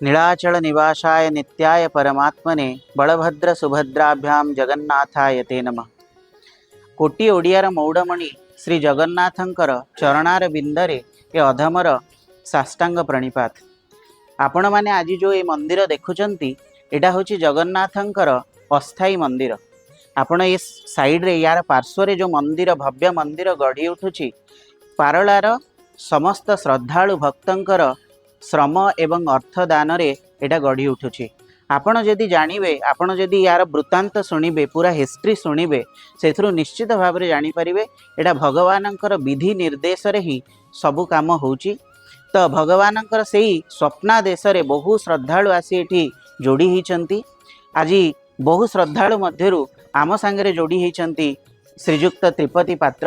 ନୀଳାଚଳ ନିବାସାୟ ନିତ୍ୟାୟ ପରମାତ୍ମନେ ବଳଭଦ୍ର ସୁଭଦ୍ରାଭ୍ୟାମ ଜଗନ୍ନାଥାୟ ତେ ନମଃ। କୋଟି ଓଡ଼ିଆର ମଉଡ଼ମଣି ଶ୍ରୀ ଜଗନ୍ନାଥଙ୍କର ଚରଣାର ବିନ୍ଦରେ ଏ ଅଧମର ସାଷ୍ଟାଙ୍ଗ ପ୍ରଣିପାତ। ଆପଣମାନେ ଆଜି ଯେଉଁ ଏ ମନ୍ଦିର ଦେଖୁଛନ୍ତି, ଏଇଟା ହେଉଛି ଜଗନ୍ନାଥଙ୍କର ଅସ୍ଥାୟୀ ମନ୍ଦିର। ଆପଣ ଏ ସାଇଡ଼ରେ, ୟାର ପାର୍ଶ୍ୱରେ ଯେଉଁ ମନ୍ଦିର, ଭବ୍ୟ ମନ୍ଦିର ଗଢ଼ି ଉଠୁଛି, ପାରଳାର ସମସ୍ତ ଶ୍ରଦ୍ଧାଳୁ ଭକ୍ତଙ୍କର ଶ୍ରମ ଏବଂ ଅର୍ଥ ଦାନରେ ଏଇଟା ଗଢ଼ି ଉଠୁଛି। ଆପଣ ଯଦି ଜାଣିବେ, ଆପଣ ଯଦି ୟାର ବୃତ୍ତାନ୍ତ ଶୁଣିବେ, ପୁରା ହିଷ୍ଟ୍ରି ଶୁଣିବେ, ସେଥିରୁ ନିଶ୍ଚିତ ଭାବରେ ଜାଣିପାରିବେ ଏଇଟା ଭଗବାନଙ୍କର ବିଧି ନିର୍ଦ୍ଦେଶରେ ହିଁ ସବୁ କାମ ହେଉଛି। ତ ଭଗବାନଙ୍କର ସେଇ ସ୍ୱପ୍ନାଦେଶରେ ବହୁ ଶ୍ରଦ୍ଧାଳୁ ଆସି ଏଠି ଯୋଡ଼ି ହେଇଛନ୍ତି। ଆଜି ବହୁ ଶ୍ରଦ୍ଧାଳୁ ମଧ୍ୟରୁ ଆମ ସାଙ୍ଗରେ ଯୋଡ଼ି ହେଇଛନ୍ତି ଶ୍ରୀଯୁକ୍ତ ତ୍ରିପତି ପାତ୍ର।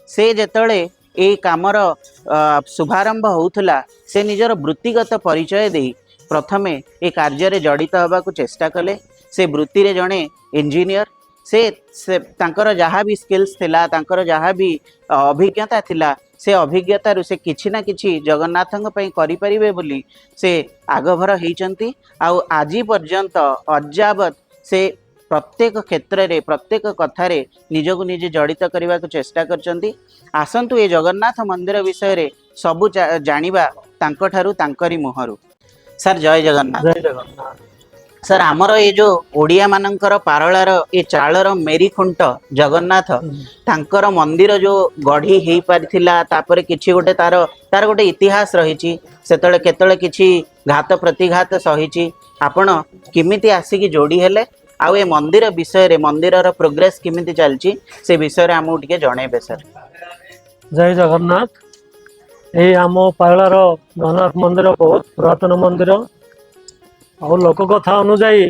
ସେ ଯେତେବେଳେ ଏଇ କାମର ଶୁଭାରମ୍ଭ ହେଉଥିଲା, ସେ ନିଜର ବୃତ୍ତିଗତ ପରିଚୟ ଦେଇ ପ୍ରଥମେ ଏ କାର୍ଯ୍ୟରେ ଜଡ଼ିତ ହେବାକୁ ଚେଷ୍ଟା କଲେ। ସେ ବୃତ୍ତିରେ ଜଣେ ଇଞ୍ଜିନିୟର। ସେ ତାଙ୍କର ଯାହା ବି ସ୍କିଲ୍ସ ଥିଲା, ତାଙ୍କର ଯାହା ବି ଅଭିଜ୍ଞତା ଥିଲା, ସେ ଅଭିଜ୍ଞତାରୁ ସେ କିଛି ନା କିଛି ଜଗନ୍ନାଥଙ୍କ ପାଇଁ କରିପାରିବେ ବୋଲି ସେ ଆଗଭର ହେଇଛନ୍ତି। ଆଉ ଆଜି ପର୍ଯ୍ୟନ୍ତ ଅଦ୍ୟାବଧି ସେ ପ୍ରତ୍ୟେକ କ୍ଷେତ୍ରରେ, ପ୍ରତ୍ୟେକ କଥାରେ ନିଜକୁ ନିଜେ ଜଡ଼ିତ କରିବାକୁ ଚେଷ୍ଟା କରିଛନ୍ତି। ଆସନ୍ତୁ, ଏ ଜଗନ୍ନାଥ ମନ୍ଦିର ବିଷୟରେ ସବୁ ଜାଣିବା ତାଙ୍କଠାରୁ, ତାଙ୍କରି ମୁହଁରୁ। ସାର୍, ଜୟ ଜଗନ୍ନାଥ। ଜୟ ଜଗନ୍ନାଥ। ସାର୍, ଆମର ଏ ଯୋଉ ଓଡ଼ିଆ ମାନଙ୍କର ପାରଳାର ଏ ଚାଳର ମେରି ଖୁଣ୍ଟ ଜଗନ୍ନାଥ, ତାଙ୍କର ମନ୍ଦିର ଯୋଉ ଗଢ଼ି ହେଇପାରିଥିଲା, ତାପରେ କିଛି ଗୋଟେ ତାର ଗୋଟେ ଇତିହାସ ରହିଛି। ସେତେବେଳେ କେତେବେଳେ କିଛି ଘାତ ପ୍ରତିଘାତ ସହିଛି। ଆପଣ କେମିତି ଆସିକି ଯୋଡ଼ି ହେଲେ ଆଉ ଏ ମନ୍ଦିର ବିଷୟରେ, ମନ୍ଦିରର ପ୍ରୋଗ୍ରେସ କେମିତି ଚାଲିଛି, ସେ ବିଷୟରେ ଆମକୁ ଟିକେ ଜଣେଇବେ ସାର୍। ଜୟ ଜଗନ୍ନାଥ। ଏଇ ଆମ ପାରଳାର ଜଗନ୍ନାଥ ମନ୍ଦିର ବହୁତ ପୁରାତନ ମନ୍ଦିର। ଆଉ ଲୋକକଥା ଅନୁଯାୟୀ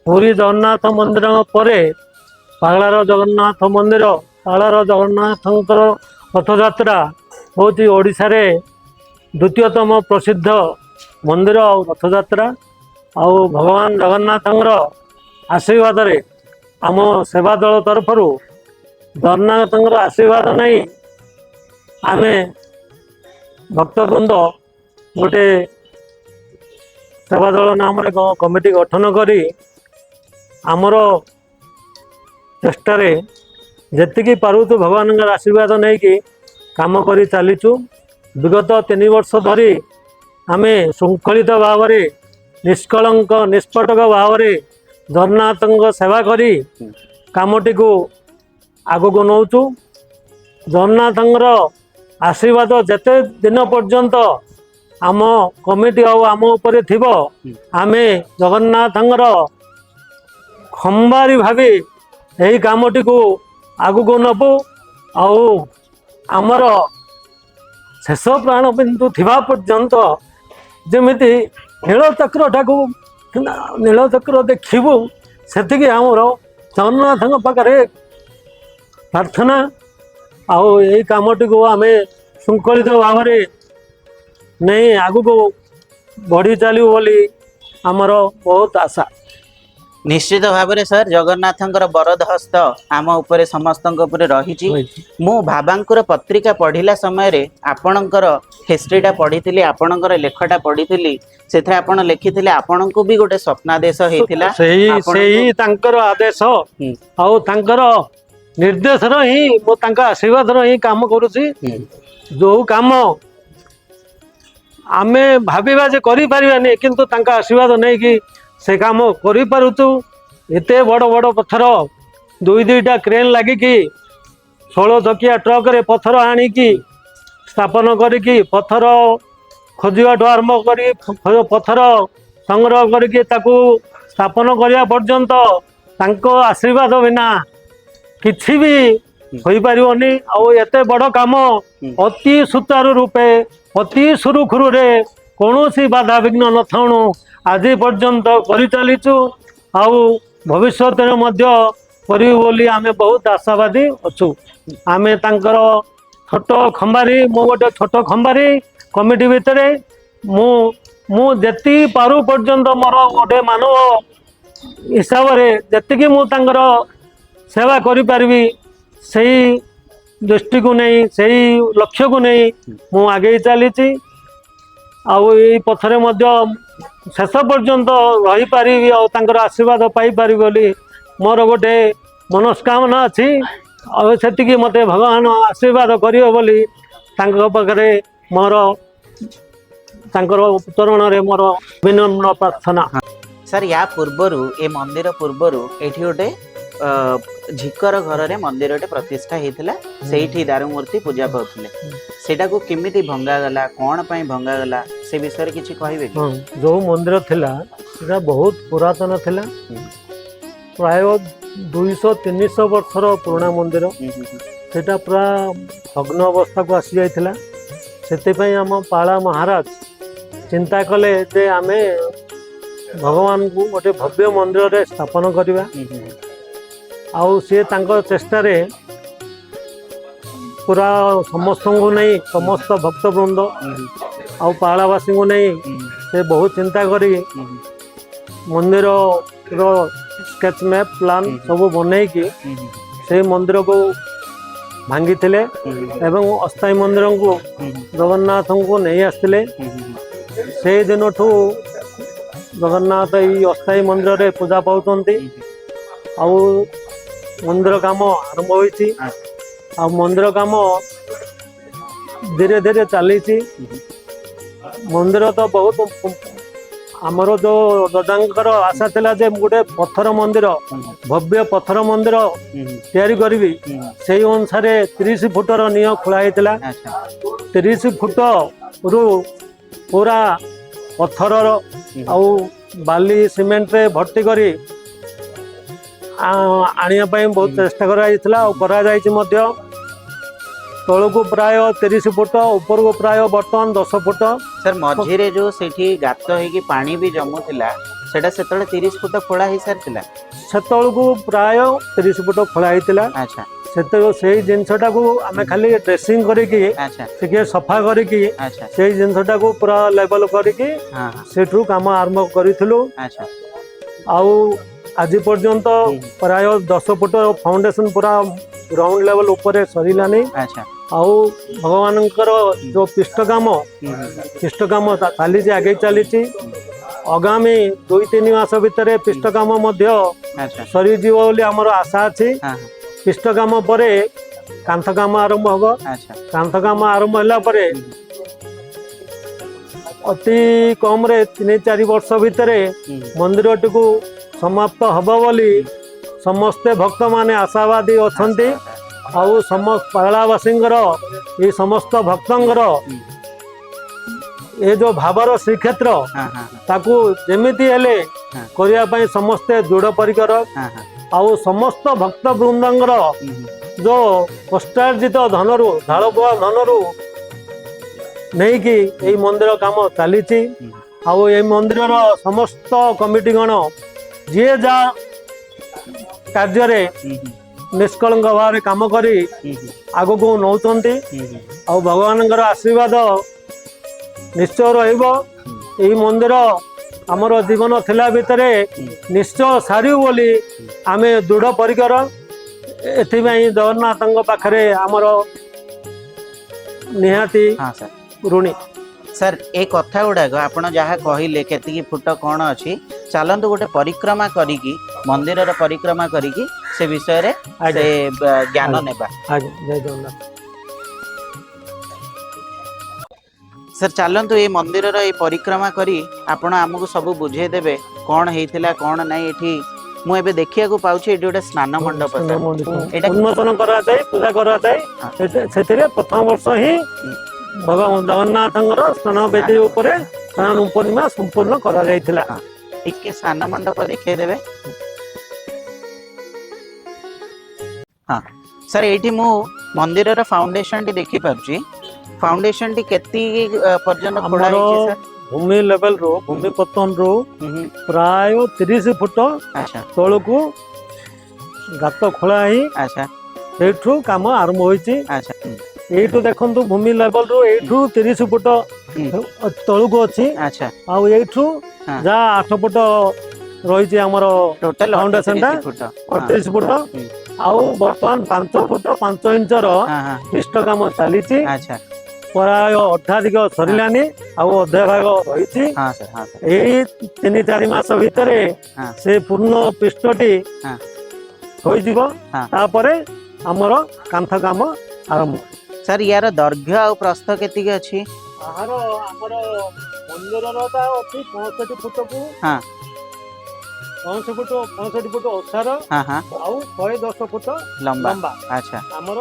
ପୁରୀ ଜଗନ୍ନାଥ ମନ୍ଦିର ପରେ ପାରଳାର ଜଗନ୍ନାଥ ମନ୍ଦିର, ପାରଳାର ଜଗନ୍ନାଥଙ୍କର ରଥଯାତ୍ରା ହେଉଛି ଓଡ଼ିଶାରେ ଦ୍ୱିତୀୟତମ ପ୍ରସିଦ୍ଧ ମନ୍ଦିର ଆଉ ରଥଯାତ୍ରା। ଆଉ ଭଗବାନ ଜଗନ୍ନାଥଙ୍କର ଆଶୀର୍ବାଦରେ ଆମ ସେବା ଦଳ ତରଫରୁ ଜଗନ୍ନାଥଙ୍କର ଆଶୀର୍ବାଦ ନେଇ ଆମେ ଭକ୍ତବୃନ୍ଦ ଗୋଟେ ସେବା ଦଳ ନାମରେ ଏକ କମିଟି ଗଠନ କରି ଆମର ଚେଷ୍ଟାରେ ଯେତିକି ପାରୁଛୁ, ଭଗବାନଙ୍କର ଆଶୀର୍ବାଦ ନେଇକି କାମ କରି ଚାଲିଛୁ। ବିଗତ 3 ବର୍ଷ ଧରି ଆମେ ଶୃଙ୍ଖଳିତ ଭାବରେ, ନିଷ୍କଳଙ୍କ ନିଷ୍ପଟକ ଭାବରେ ଜଗନ୍ନାଥଙ୍କ ସେବା କରି କାମଟିକୁ ଆଗକୁ ନେଉଛୁ। ଜଗନ୍ନାଥଙ୍କର ଆଶୀର୍ବାଦ ଯେତେ ଦିନ ପର୍ଯ୍ୟନ୍ତ ଆମ କମିଟି ଆଉ ଆମ ଉପରେ ଥିବ, ଆମେ ଜଗନ୍ନାଥଙ୍କର ଖମ୍ବାରି ଭାବି ଏହି କାମଟିକୁ ଆଗକୁ ନେବୁ। ଆଉ ଆମର ଶେଷ ପ୍ରାଣବିନ୍ଦୁ ଥିବା ପର୍ଯ୍ୟନ୍ତ ଯେମିତି ନୀଳଚକ୍ରଟାକୁ, ନୀଳଚକ୍ର ଦେଖିବୁ, ସେତିକି ଆମର ଜଗନ୍ନାଥଙ୍କ ପାଖରେ ପ୍ରାର୍ଥନା। ଆଉ ଏଇ କାମଟିକୁ ଆମେ ଶୃଙ୍ଖଳିତ ଭାବରେ ନେଇ ଆଗକୁ ବଢ଼ି ଚାଲିବୁ ବୋଲି ଆମର ବହୁତ ଆଶା। ନିଶ୍ଚିତ ଭାବରେ ସାର୍, ଜଗନ୍ନାଥଙ୍କର ବରଦ ହସ୍ତ ଆମ ଉପରେ, ସମସ୍ତଙ୍କ ଉପରେ ରହିଛି। ମୁଁ ଭାବାଙ୍କୁର ପତ୍ରିକା ପଢିଲା ସମୟରେ ଆପଣଙ୍କର ହିଷ୍ଟ୍ରିଟା ପଢିଥିଲି, ଆପଣଙ୍କର ଲେଖଟା ପଢିଥିଲି। ସେଥିରେ ଆପଣ ଲେଖିଥିଲେ ଆପଣଙ୍କୁ ବି ଗୋଟେ ସ୍ୱପ୍ନାଦେଶ ହେଇଥିଲା। ସେଇ ସେଇ ତାଙ୍କର ଆଦେଶ ଆଉ ତାଙ୍କର ନିର୍ଦ୍ଦେଶର ହିଁ, ମୁଁ ତାଙ୍କ ଆଶୀର୍ବାଦର ହିଁ କାମ କରୁଛି। ଯୋଉ କାମ ଆମେ ଭାବିବା ଯେ କରିପାରିବାନି, କିନ୍ତୁ ତାଙ୍କ ଆଶୀର୍ବାଦ ନେଇକି ସେ କାମ କରିପାରୁଛୁ। ଏତେ ବଡ଼ ବଡ଼ ପଥର, ଦୁଇ ଦୁଇଟା କ୍ରେନ୍ ଲାଗିକି, 16 ଚକିଆ ଟ୍ରକରେ ପଥର ଆଣିକି ସ୍ଥାପନ କରିକି, ପଥର ଖୋଜିବାଠୁ ଆରମ୍ଭ କରି ପଥର ସଂଗ୍ରହ କରିକି ତାକୁ ସ୍ଥାପନ କରିବା ପର୍ଯ୍ୟନ୍ତ ତାଙ୍କ ଆଶୀର୍ବାଦ ବିନା କିଛି ବି ହୋଇପାରିବନି। ଆଉ ଏତେ ବଡ଼ କାମ ଅତି ସୁଚାରୁ ରୂପେ, ଅତି ସୁରୁଖୁରୁରେ, କୌଣସି ବାଧାବିଘ୍ନ ନଥାଉଣୁ ଆଜି ପର୍ଯ୍ୟନ୍ତ କରିଚାଲିଛୁ। ଆଉ ଭବିଷ୍ୟତରେ ମଧ୍ୟ କରିବୁ ବୋଲି ଆମେ ବହୁତ ଆଶାବାଦୀ ଅଛୁ। ଆମେ ତାଙ୍କର ଛୋଟ ଖମ୍ବାରି, ମୁଁ ଗୋଟେ ଛୋଟ ଖମ୍ବାରି କମିଟି ଭିତରେ। ମୁଁ ଯେତିକି ପାରୁ ପର୍ଯ୍ୟନ୍ତ ମୋର ଗୋଟେ ମାନବ ହିସାବରେ ଯେତିକି ମୁଁ ତାଙ୍କର ସେବା କରିପାରିବି, ସେଇ ଦୃଷ୍ଟିକୁ ନେଇ, ସେଇ ଲକ୍ଷ୍ୟକୁ ନେଇ ମୁଁ ଆଗେଇ ଚାଲିଛି। ଆଉ ଏଇ ପଥରେ ମଧ୍ୟ ଶେଷ ପର୍ଯ୍ୟନ୍ତ ରହିପାରିବି ଆଉ ତାଙ୍କର ଆଶୀର୍ବାଦ ପାଇପାରିବି ବୋଲି ମୋର ଗୋଟେ ମନସ୍କାମନା ଅଛି। ଆଉ ସେତିକି ମୋତେ ଭଗବାନ ଆଶୀର୍ବାଦ କରିବ ବୋଲି ତାଙ୍କ ପାଖରେ ମୋର, ତାଙ୍କର ଚରଣରେ ମୋର ବିନମ୍ର ପ୍ରାର୍ଥନା। ସାର୍, ୟା ପୂର୍ବରୁ, ଏ ମନ୍ଦିର ପୂର୍ବରୁ ଏଇଠି ଗୋଟେ ଝିକର ଘରରେ ମନ୍ଦିରଟେ ପ୍ରତିଷ୍ଠା ହେଇଥିଲା। ସେଇଠି ଦାରୁମୂର୍ତ୍ତି ପୂଜା ପାଉଥିଲେ। ସେଇଟାକୁ କେମିତି ଭଙ୍ଗାଗଲା, କଣ ପାଇଁ ଭଙ୍ଗାଗଲା, ସେ ବିଷୟରେ କିଛି କହିବେ କି? ହଁ, ଯେଉଁ ମନ୍ଦିର ଥିଲା ସେଟା ବହୁତ ପୁରାତନ ଥିଲା। ପ୍ରାୟ 200-300 ବର୍ଷର ପୁରୁଣା ମନ୍ଦିର। ହୁଁ, ହୁଁ, ହୁଁ। ସେଟା ପୁରା ଭଗ୍ନ ଅବସ୍ଥାକୁ ଆସିଯାଇଥିଲା। ସେଥିପାଇଁ ଆମ ପାଳା ମହାରାଜ ଚିନ୍ତା କଲେ ଯେ ଆମେ ଭଗବାନଙ୍କୁ ଗୋଟେ ଭବ୍ୟ ମନ୍ଦିରରେ ସ୍ଥାପନ କରିବା। ହୁଁ, ହୁଁ, ହୁଁ। ଆଉ ସିଏ ତାଙ୍କ ଚେଷ୍ଟାରେ ପୁରା ସମସ୍ତଙ୍କୁ ନେଇ, ସମସ୍ତ ଭକ୍ତବୃନ୍ଦ ଆଉ ପାଳାବାସୀଙ୍କୁ ନେଇ ସେ ବହୁତ ଚିନ୍ତା କରି ମନ୍ଦିରର ସ୍କେଚ୍ ମ୍ୟାପ୍, ପ୍ଲାନ୍ ସବୁ ବନେଇକି ସେଇ ମନ୍ଦିରକୁ ଭାଙ୍ଗିଥିଲେ ଏବଂ ଅସ୍ଥାୟୀ ମନ୍ଦିରଙ୍କୁ ଜଗନ୍ନାଥଙ୍କୁ ନେଇ ଆସିଥିଲେ। ସେଇ ଦିନଠୁ ଜଗନ୍ନାଥ ଏଇ ଅସ୍ଥାୟୀ ମନ୍ଦିରରେ ପୂଜା ପାଉଛନ୍ତି ଆଉ ମନ୍ଦିର କାମ ଆରମ୍ଭ ହୋଇଛି। ଆଉ ମନ୍ଦିର କାମ ଧୀରେ ଧୀରେ ଚାଲିଛି। ମନ୍ଦିର ତ ବହୁତ, ଆମର ଯୋଉ ଦାଦାଙ୍କର ଆଶା ଥିଲା ଯେ ମୁଁ ଗୋଟେ ପଥର ମନ୍ଦିର, ଭବ୍ୟ ପଥର ମନ୍ଦିର ତିଆରି କରିବି, ସେଇ ଅନୁସାରେ 30 ଫୁଟର ନିଅଁ ଖୋଳା ହେଇଥିଲା। 30 ଫୁଟରୁ ପୁରା ପଥରର ଆଉ ବାଲି ସିମେଣ୍ଟରେ ଭର୍ତ୍ତି କରି ଆଣିବା ପାଇଁ ବହୁତ ଚେଷ୍ଟା କରାଯାଇଥିଲା ଆଉ କରାଯାଇଛି ମଧ୍ୟ। ତଳକୁ ପ୍ରାୟ 30 ଫୁଟ, ଉପରକୁ ପ୍ରାୟ ବର୍ତ୍ତମାନ 10 ଫୁଟ। ସାର୍, ମଝିରେ ଯୋଉ ସେଇଠି ଗାତ ହେଇକି ପାଣି ବି ଜମୁଥିଲା, ସେଟା ସେତେବେଳେ 30 ଫୁଟ ଖୋଳା ହେଇସାରିଥିଲା? ସେତେବେଳକୁ ପ୍ରାୟ 30 ଫୁଟ ଖୋଳା ହେଇଥିଲା। ସେତେବେଳେ ସେଇ ଜିନିଷଟାକୁ ଆମେ ଖାଲି ଡ୍ରେସିଂ କରିକି, ଟିକେ ସଫା କରିକି, ସେଇ ଜିନିଷଟାକୁ ପୁରା ଲେବଲ କରିକି ହଁ ହଁ ସେଠୁ କାମ ଆରମ୍ଭ କରିଥିଲୁ। ଆଉ ଆଜି ପର୍ଯ୍ୟନ୍ତ ପ୍ରାୟ 10 ଫୁଟ ଫାଉଣ୍ଡେସନ ପୁରା ଗ୍ରାଉଣ୍ଡ ଲେଭେଲ ଉପରେ ସରିଲାନି। ଆଉ ଭଗବାନଙ୍କର ଯୋଉ ପିଷ୍ଠ କାମ, ପିଷ୍ଠ କାମ ଚାଲିଛି, ଆଗେଇ ଚାଲିଛି। ଆଗାମୀ 2-3 ମାସ ଭିତରେ ପିଷ୍ଠ କାମ ମଧ୍ୟ ସରିଯିବ ବୋଲି ଆମର ଆଶା ଅଛି। ହଁ ହଁ ପିଷ୍ଠ କାମ ପରେ କାନ୍ଥ କାମ ଆରମ୍ଭ ହବ। କାନ୍ଥ କାମ ଆରମ୍ଭ ହେଲା ପରେ ଅତି କମରେ 3-4 ବର୍ଷ ଭିତରେ ମନ୍ଦିରଟିକୁ ସମାପ୍ତ ହବ ବୋଲି ସମସ୍ତେ ଭକ୍ତମାନେ ଆଶାବାଦୀ ଅଛନ୍ତି। ଆଉ ସମସ୍ତ ପାରଳାବାସୀଙ୍କର, ଏଇ ସମସ୍ତ ଭକ୍ତଙ୍କର ଏ ଯୋଉ ଭାବର ଶ୍ରୀକ୍ଷେତ୍ର, ହଁ ହଁ ତାକୁ ଯେମିତି ହେଲେ କରିବା ପାଇଁ ସମସ୍ତେ ଦୃଢ଼ ପରିକର। ହଁ ହଁ ଆଉ ସମସ୍ତ ଭକ୍ତ ବୃନ୍ଦଙ୍କର ଯୋଉ କଷ୍ଟାର୍ଜିତ ଧନରୁ, ଝାଳବୁହା ଧନରୁ ନେଇକି ଏଇ ମନ୍ଦିର କାମ ଚାଲିଛି। ଆଉ ଏଇ ମନ୍ଦିରର ସମସ୍ତ କମିଟିଗଣ ଯିଏ ଯାହା କାର୍ଯ୍ୟରେ ନିଷ୍କଳଙ୍କ ଭାବରେ କାମ କରି ଆଗକୁ ନଉଛନ୍ତି। ଆଉ ଭଗବାନଙ୍କର ଆଶୀର୍ବାଦ ନିଶ୍ଚୟ ରହିବ। ଏଇ ମନ୍ଦିର ଆମର ଜୀବନ ଥିଲା ଭିତରେ ନିଶ୍ଚୟ ସାରିବୁ ବୋଲି ଆମେ ଦୃଢ଼ ପରିକର। ଏଥିପାଇଁ ଜଗନ୍ନାଥଙ୍କ ପାଖରେ ଆମର ନିହାତି ହଁ ସାର୍ ଋଣୀ। ସାର୍, ଏ କଥା ଗୁଡ଼ାକ ଆପଣ ଯାହା କହିଲେ, କେତିକି ଫୁଟ କ'ଣ ଅଛି, ଚାଲନ୍ତୁ ଗୋଟେ ପରିକ୍ରମା କରିକି, ମନ୍ଦିରର ପରିକ୍ରମା କରିକି ସେ ବିଷୟରେ ସେ ଜ୍ଞାନ ନେବା। ଆଜ୍ଞା, ଜୟ ଜଗନ୍ନାଥ। ସାର୍, ଚାଲନ୍ତୁ ଏଇ ମନ୍ଦିରର ଏଇ ପରିକ୍ରମା କରି ଆପଣ ଆମକୁ ସବୁ ବୁଝେଇ ଦେବେ କ'ଣ ହେଇଥିଲା କ'ଣ ନାହିଁ। ଏଠି ମୁଁ ଏବେ ଦେଖିବାକୁ ପାଉଛି, ଏଠି ଗୋଟେ ସ୍ନାନ ମଣ୍ଡପ ସାର୍। ଏଇଟା ଉନ୍ମୋଚନ କରାଯାଏ, ପୂଜା କରାଯାଏ। ସେଥିରେ ପ୍ରଥମ ବର୍ଷ ହିଁ ଭଗବାନ ଜଗନ୍ନାଥଙ୍କର ସ୍ନାନ ବେଦୀ ଉପରେ ସ୍ନାନ ପୂର୍ଣ୍ଣିମା ସମ୍ପୂର୍ଣ୍ଣ କରାଯାଇଥିଲା। ଟିକେ ସ୍ନାନ ମଣ୍ଡପ ଦେଖେଇଦେବେ। ହଁ ସାର୍, ଏଇଠି ମୁଁ ମନ୍ଦିରର ଫାଉଣ୍ଡେସନଟି ଦେଖିପାରୁଛି। ଫାଉଣ୍ଡେସନଟି କେତିକି ପର୍ଯ୍ୟନ୍ତ ଖୋଳା ଆମର ହେଇଛି ସାର୍? ଭୂମି ଲେଭେଲରୁ, ଭୂମି ପତ୍ତନରୁ ପ୍ରାୟ 30 ଫୁଟ ତଳକୁ ଗାତ ଖୋଳା ହେଇ ସେଇଠୁ କାମ ଆରମ୍ଭ ହୋଇଛି। ଏଇଠୁ ଦେଖନ୍ତୁ, ଭୂମି ଲେଭେଲରୁ ଏଇଠୁ 30 ଫୁଟ ତଳକୁ ଅଛି। ଆଉ ଏଇଠୁ ଯାହା 8 ଫୁଟ ରହିଛି ଆମର ଟୋଟାଲ ଫାଉଣ୍ଡେସନ ଟା ଫୁଟ। 38 ଫୁଟ। ଆଉ ବର୍ତ୍ତମାନ 5 ଫୁଟ 5 ଇଞ୍ଚର ହଁ ହଁ ପିଷ୍ଟ କାମ ଚାଲିଛି। ପ୍ରାୟ ଅର୍ଦ୍ଧାଧିକ ସରିଲାନି, ଆଉ ଅଧା ଭାଗ ରହିଛି। ହଁ ସାର୍ ହଁ ସାର୍ ଏଇ 3-4 ମାସ ଭିତରେ ସେ ପୂର୍ଣ୍ଣ ପୃଷ୍ଠଟି ହୋଇଯିବ। ତାପରେ ଆମର କାନ୍ଥ କାମ ଆରମ୍ଭ। ସାର୍, ୟାର ଦୈର୍ଘ୍ୟ ଆଉ ପ୍ରସ୍ଥ କେତିକି ଅଛି? ବାହାର ଆମର ମନ୍ଦିରର ଟା ଅଛି 65 ଫୁଟକୁ 65 ଫୁଟ, 65 ଫୁଟ ଓସାର ହଁ ହଁ ଆଉ 110 ଫୁଟ ଲମ୍ବା। ଲମ୍ବା। ଆମର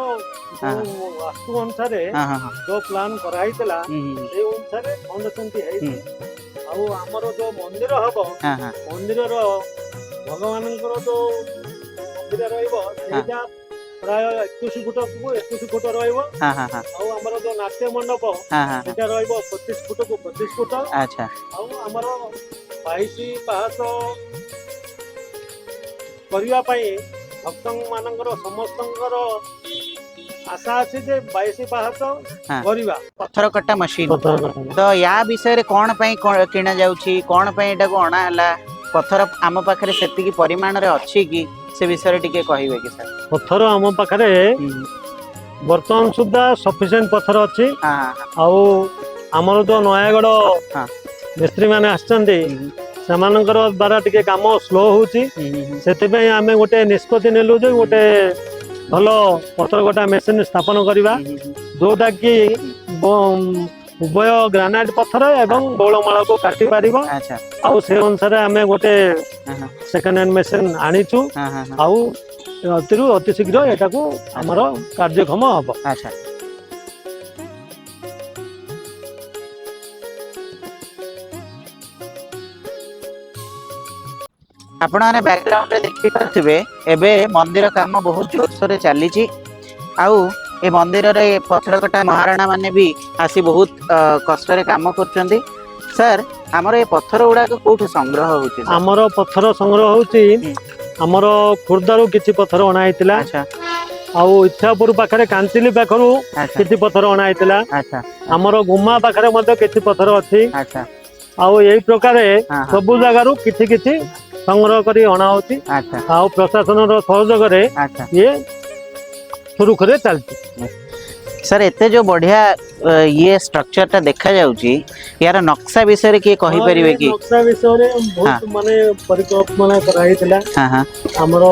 ଯୋଉ ବାସ୍ତୁ ଅନୁସାରେ ହଁ ହଁ ହଁ ଯୋଉ ପ୍ଲାନ୍ କରାହେଇଥିଲା, ହୁଁ ହୁଁ, ସେଇ ଅନୁସାରେ ଫାଉଣ୍ଡେସନଟି ହେଇଛି। ଆଉ ଆମର ଯୋଉ ମନ୍ଦିର ହବ, ହଁ ହଁ ମନ୍ଦିରର ଭଗବାନଙ୍କର ଯୋଉ ମନ୍ଦିର ରହିବ, ସେଇଟା ପ୍ରାୟ 21 ଫୁଟକୁ 21 ଫୁଟ ରହିବ। ହଁ ହଁ ହଁ ଆଉ ଆମର ଯୋଉ ନାଟ୍ୟ ମଣ୍ଡପ, ହଁ ହଁ ସେଇଟା ରହିବ 25 ଫୁଟକୁ 25 ଫୁଟ। ଆଉ ଆମର 22 ପାହାଚ କରିବା ପାଇଁ ଭକ୍ତ ମାନଙ୍କର ସମସ୍ତଙ୍କର ଆଶା ଅଛି ଯେ 22 ପାହାଚ କରିବା। ପଥର କଟା ମେସିନ, ତ ୟା ବିଷୟରେ କଣ ପାଇଁ କିଣା ଯାଉଛି, କଣ ପାଇଁ ଏଟାକୁ ଅଣା ହେଲା, ପଥର ଆମ ପାଖରେ ସେତିକି ପରିମାଣରେ ଅଛି କି, ସେ ବିଷୟରେ ଟିକେ କହିବେ କି ସାର୍? ପଥର ଆମ ପାଖରେ ବର୍ତ୍ତମାନ ସୁଦ୍ଧା ସଫିସିଏଣ୍ଟ ପଥର ଅଛି। ହଁ ହଁ ଆଉ ଆମର ଯୋଉ ନୟାଗଡ଼ ମିସ୍ତ୍ରୀ ମାନେ ଆସିଛନ୍ତି, ସେମାନଙ୍କର ଦ୍ୱାରା ଟିକେ କାମ ସ୍ଲୋ ହଉଛି। ହୁଁ, ହୁଁ, ହୁଁ, ସେଥିପାଇଁ ଆମେ ଗୋଟେ ନିଷ୍ପତ୍ତି ନେଲୁ ଯେ ଗୋଟେ ଭଲ ପଥର କଟା ମେସିନ ସ୍ଥାପନ କରିବା, ହୁଁ, ହୁଁ, ଯୋଉଟା କି ଉଭୟ ଗ୍ରାନାଇଟ ପଥର ଏବଂ ବଉଳମାଳକୁ କାଟି ପାରିବ। ଆଉ ସେ ଅନୁସାରେ ଆମେ ଗୋଟେ ହଁ ହଁ ସେକେଣ୍ଡ ହ୍ୟାଣ୍ଡ ମେସିନ ଆଣିଛୁ। ହଁ ହଁ ହଁ ଆଉ ଅତିରୁ ଅତି ଶୀଘ୍ର ଏଟାକୁ ଆମର କାର୍ଯ୍ୟକ୍ଷମ ହବ। ଆଚ୍ଛା। ଆପଣମାନେ ବ୍ୟାକଗ୍ରାଉଣ୍ଡରେ ଦେଖିପାରୁଥିବେ, ଏବେ ମନ୍ଦିର କାମ ବହୁତ ଜୋରସୋରରେ ଚାଲିଛି। ଆଉ ଏ ମନ୍ଦିରରେ ପଥର କଟା ମହାରଣା ମାନେ ବି ଆସି ବହୁତ କଷ୍ଟରେ କାମ କରୁଛନ୍ତି। ସାର୍, ଆମର ଏ ପଥର ଗୁଡାକ କୋଉଠୁ ସଂଗ୍ରହ ହଉଛି ସାର୍? ଆମର ପଥର ସଂଗ୍ରହ ହଉଛି, ଆମର ଖୋର୍ଦ୍ଧାରୁ କିଛି ପଥର ଅଣା ହେଇଥିଲା। ଆଉ ଇଚ୍ଛାପୁର ପାଖରେ କାଞ୍ଚିଲି ପାଖରୁ କିଛି ପଥର ଅଣା ହେଇଥିଲା। ଆମର ଗୁମା ପାଖରେ ମଧ୍ୟ କିଛି ପଥର ଅଛି। ଆଉ ଏଇ ପ୍ରକାରେ ସବୁ ଜାଗାରୁ କିଛି କିଛି ସଂଗ୍ରହ କରି ଅଣା ହଉଛି। ଆଉ ପ୍ରଶାସନର ସହଯୋଗରେ ଇଏ ସୁରୁଖୁରୁରେ ଚାଲିଛି। ସାର୍, ଏତେ ଯୋଉ ବଢିଆ ଇଏ ଷ୍ଟ୍ରକ୍ଚରଟା ଦେଖାଯାଉଛି, ୟାର ନକ୍ସା ବିଷୟରେ କିଏ କହିପାରିବେ ହଁ, ଏ କି? ନକ୍ସା ବିଷୟରେ ବହୁତ ମାନେ ପରିକଳ୍ପନା କରାହେଇଥିଲା। ହଁ ହଁ ଆମର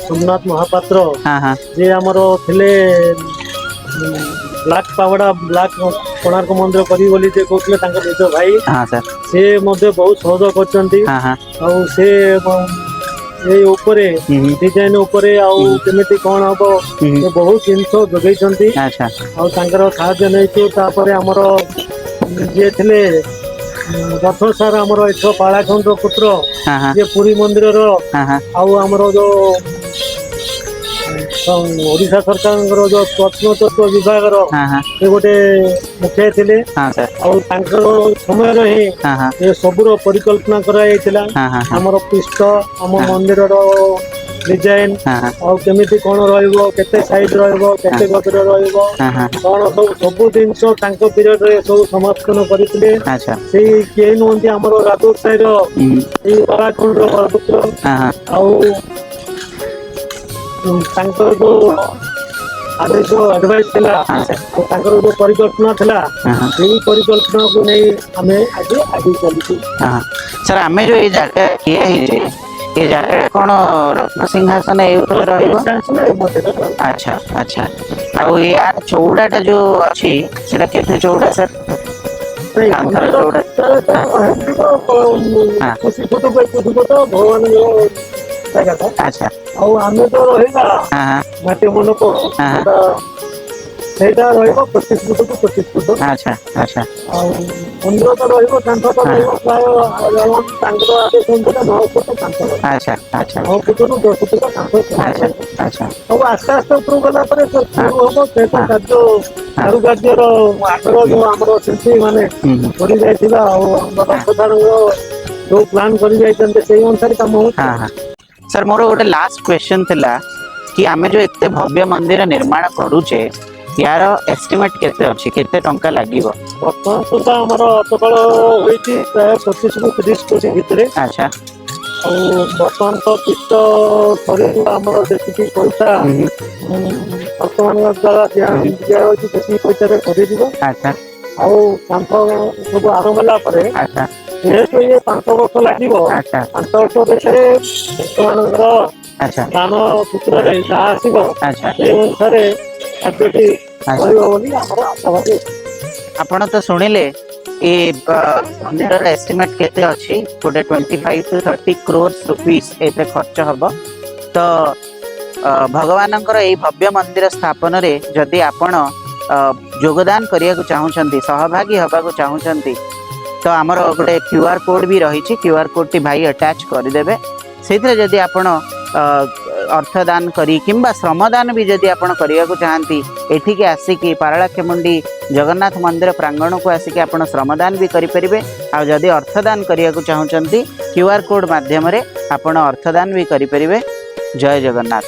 ସୋମନାଥ ମହାପାତ୍ର, ହଁ ହଁ ଯିଏ ଆମର ଥିଲେ, ବ୍ଲାକ୍ ପାଗୋଡା, ବ୍ଲାକ୍ କୋଣାର୍କ ମନ୍ଦିର କରିବି ବୋଲି ଯିଏ କହୁଥିଲେ, ତାଙ୍କ ନିଜ ଭାଇ, ହଁ ସାର୍ ସେ ମଧ୍ୟ ବହୁତ ସହଯୋଗ କରିଛନ୍ତି। ହଁ ହଁ ଆଉ ସେ ଏଇ ଉପରେ ହୁଁ ଡିଜାଇନ ଉପରେ ଆଉ କେମିତି କଣ ହବ, ସେ ବହୁତ ଜିନିଷ ଯୋଗେଇଛନ୍ତି। ଆଉ ତାଙ୍କର ସାହାଯ୍ୟ ନେଇଛୁ। ତାପରେ ଆମର ଯିଏ ଥିଲେ ରଥ ସାର୍, ଆମର ଏଠ ପାଳାଖଣ୍ଡର ପୁତ୍ର, ହଁ ହଁ ଯିଏ ପୁରୀ ମନ୍ଦିରର ହଁ ହଁ ଆଉ ଆମର ଯୋଉ ଓଡ଼ିଶା ସରକାରଙ୍କର ଯୋଉ ପ୍ରତ୍ନତତ୍ତ୍ୱ ବିଭାଗର ହଁ ହଁ ସେ ଗୋଟେ ମୁଖିଆ ଥିଲେ। ହଁ ସାର୍ ଆଉ ତାଙ୍କର ସମୟରେ ହିଁ ହଁ ହଁ ଏ ସବୁର ପରିକଳ୍ପନା କରାଯାଇଥିଲା। ହଁ ହଁ ହଁ ଆମର ପୃଷ୍ଠ, ଆମ ମନ୍ଦିରର ଡିଜାଇନ ହଁ ହଁ ଆଉ କେମିତି କଣ ରହିବ, କେତେ ସାଇଜ ରହିବ, କେତେ ଗଭୀର ରହିବ, ହଁ ହଁ କଣ ସବୁ ସବୁ ଜିନିଷ ତାଙ୍କ ପିରିୟଡରେ ସବୁ ସମର୍ଥନ କରିଥିଲେ। ସେଇ କେହି ନୁହନ୍ତି, ଆମର ରାଜୁତ ସାହିର ଏଇ ବରାଖଣ୍ଡର ବରପୁତ୍ର। ହଁ ହଁ ଆଉ ତାଙ୍କର ଯୋଉ ଆଦେଶ, ଆଡଭାଇସ୍ ଥିଲା ହଁ ସାର୍ ଆଉ ତାଙ୍କର ଯୋଉ ପରିକଳ୍ପନା ଥିଲା, ହଁ ହଁ ସେଇ ପରିକଳ୍ପନାକୁ ନେଇ ଆମେ ଆଜି ଆଗେଇ ଚାଲିଛୁ। ହଁ ସାର୍, ଆମେ ଯୋଉ ଏଇ ଜାଗା ଠିଆ ହେଇଛେ, ଏ ଜାଗାଟା କଣ ରତ୍ନସିଂହାସନ ଏଇ ଉପରେ ରହିବ? ସିଂହାସନ ଏ ମଧ୍ୟରେ ରହିବ। ଆଚ୍ଛା ଆଚ୍ଛା ଆଉ ୟାର ଚଉଡ଼ାଟା ଯୋଉ ଅଛି, ସେଟା କେତେ ଚଉଡ଼ା ସାର୍? କାନ୍ଥର ଚଉଡ଼ା? 21 ଫୁଟ 21 ଫୁଟ ଭଗବାନଙ୍କ ଜାଗାଟା। ଆଉ ଆମେ ତ ରହିବା ହଁ ହଁ ନାଟ୍ୟ ମଣ୍ଡପ, ସେଇଟା ରହିବ 25 ଫୁଟକୁ 25 ଫୁଟ। ଆଚ୍ଛା ଆଚ୍ଛା ଆଉ ମନ୍ଦିର ତ ରହିବ, କାନ୍ଥ ତ ରହିବ ପ୍ରାୟ around ତାଙ୍କର ଆଦେଶ ଅନୁସାରେ 9 ଫୁଟ କାନ୍ଥ ରହିବ। ଆଚ୍ଛା ଆଚ୍ଛା 9 ଫୁଟରୁ 10 ଫୁଟ କାନ୍ଥ ଆଚ୍ଛା ରହିବ। ଆଚ୍ଛା ସବୁ ଆସ୍ତେ ଆସ୍ତେ ଉପରକୁ ଗଲା ପରେ ସେ ଶୁରୁ ହବ। ସେ ତ କାର୍ଯ୍ୟ କାରୁକାର୍ଯ୍ୟର ଆଗର ଯୋଉ ଆମର ଶିଳ୍ପୀ ମାନେ କରି ଯାଇଥିବା ଆଉ ଆମ ରଥସାରଙ୍କ ଯୋଉ ପ୍ଲାନ୍ କରି ଯାଇଛନ୍ତି, ସେଇ ଅନୁସାରେ କାମ ହଉଛି। ହଁ ହଁ ସାର୍, ମୋର ଗୋଟେ ଲାଷ୍ଟ କ୍ୱେଶ୍ଚନ ଥିଲା କି ଆମେ ଯୋଉ ଏତେ ଭବ୍ୟ ମନ୍ଦିର ନିର୍ମାଣ କରୁଛେ, ୟାର ଏଷ୍ଟିମେଟ କେତେ ଅଛି, କେତେ ଟଙ୍କା ଲାଗିବ? ବର୍ତ୍ତମାନ ସୁଦ୍ଧା ଆମର ଅଟକଳ ହୋଇଛି ପ୍ରାୟ 25ରୁ 30 କୋଟି ଭିତରେ। ଆଉ ବର୍ତ୍ତମାନ ତ ପିଷ୍ଟ ସରିଯିବ, ଆମର ଯେତିକି ପଇସା ବର୍ତ୍ତମାନ ଦ୍ୱାରା ଦିଆଯାଉଛି, ସେତିକି ପଇସାରେ ସରିଯିବ। ଆଉ କାନ୍ଥ ସବୁ ଆରମ୍ଭ ହେଲା ପରେ ଯେହେତୁ ଇଏ 5 ବର୍ଷ ଲାଗିବ, 5 ବର୍ଷ ଭିତରେ ବର୍ତ୍ତମାନଙ୍କର ଦାନ ସୂତ୍ରରେ ଯାହା ଆସିବ, ସେ ଅନୁସାରେ କାର୍ଯ୍ୟଟି କରିବ ବୋଲି ଆମର ଆଶାବାଦୀ ଅଛି। ଆପଣ ତ ଶୁଣିଲେ ଏ ମନ୍ଦିରର ଏଷ୍ଟିମେଟ୍ କେତେ ଅଛି। ଗୋଟେ 25 to 30 crores rupees ଏଥିରେ ଖର୍ଚ୍ଚ ହବ। ତ ଭଗବାନଙ୍କର ଏଇ ଭବ୍ୟ ମନ୍ଦିର ସ୍ଥାପନରେ ଯଦି ଆପଣ ଯୋଗଦାନ କରିବାକୁ ଚାହୁଁଛନ୍ତି, ସହଭାଗୀ ହେବାକୁ ଚାହୁଁଛନ୍ତି, ତ ଆମର ଗୋଟେ କ୍ୟୁଆର୍ କୋଡ୍ ବି ରହିଛି। କ୍ୟୁଆର୍ କୋଡ୍ଟି ଭାଇ ଆଟାଚ୍ କରିଦେବେ। ସେଇଥିରେ ଯଦି ଆପଣ ଅର୍ଥଦାନ କରି କିମ୍ବା ଶ୍ରମଦାନ ବି ଯଦି ଆପଣ କରିବାକୁ ଚାହାନ୍ତି, ଏଠିକି ଆସିକି ପାରଳାଖେମୁଣ୍ଡି ଜଗନ୍ନାଥ ମନ୍ଦିର ପ୍ରାଙ୍ଗଣକୁ ଆସିକି ଆପଣ ଶ୍ରମଦାନ ବି କରିପାରିବେ। ଆଉ ଯଦି ଅର୍ଥଦାନ କରିବାକୁ ଚାହୁଁଛନ୍ତି, କ୍ୟୁଆର୍ କୋଡ୍ ମାଧ୍ୟମରେ ଆପଣ ଅର୍ଥଦାନ ବି କରିପାରିବେ। ଜୟ ଜଗନ୍ନାଥ।